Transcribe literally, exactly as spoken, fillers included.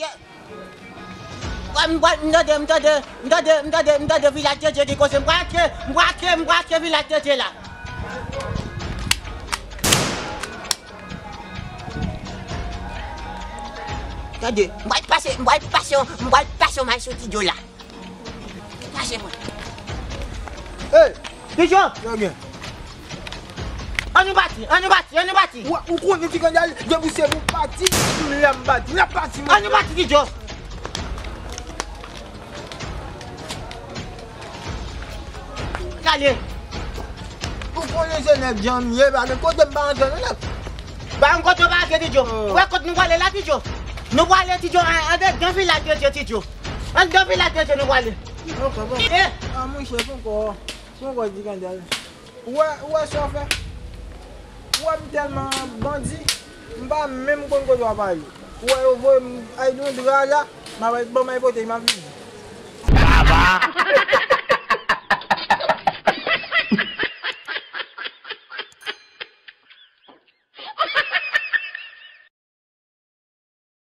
M pral, m tande, m tande, m tande, m tande, m tande Vilaj de Dye ki koze. M pral antre, m pral antre, m pral antre Vilaj de Dye la. Tande, m pral pase, m pral pase, m pral pase yon may sou Ti Djo la. Chache mwen. Hey! Ti Djo! Yo byen. Ann nou pati, ann nou pati, ann nou pati. Ou, ou konnen Ti Kandèl, depi se pou pati, m la m pati, m la pati, mwen. Ann nou pati, Ti Djo. Gade. Ou konnen se nèg jan m ye, pa gen kote m pa antre nan nèg. Pa gen kote w pa antre, Ti Djo. Oh. Ou wè kot nou prale la, Ti Djo? Nou prale, Ti Djo, an, andedan Vilaj de Dye, Ti Djo. Anndan Vilaj de Dye nou prale. Ok, bon. Eh! Ah, monchè, ponkò, ponkò Ti Kandèl. Ou wè, ou wè sa w fè? Ou wè m tèlman bandi, m pa menm konn kote w ap ale. Ou wè yo voye m al nan dra la, m ap al ban m al pote, m ap vini. Baba!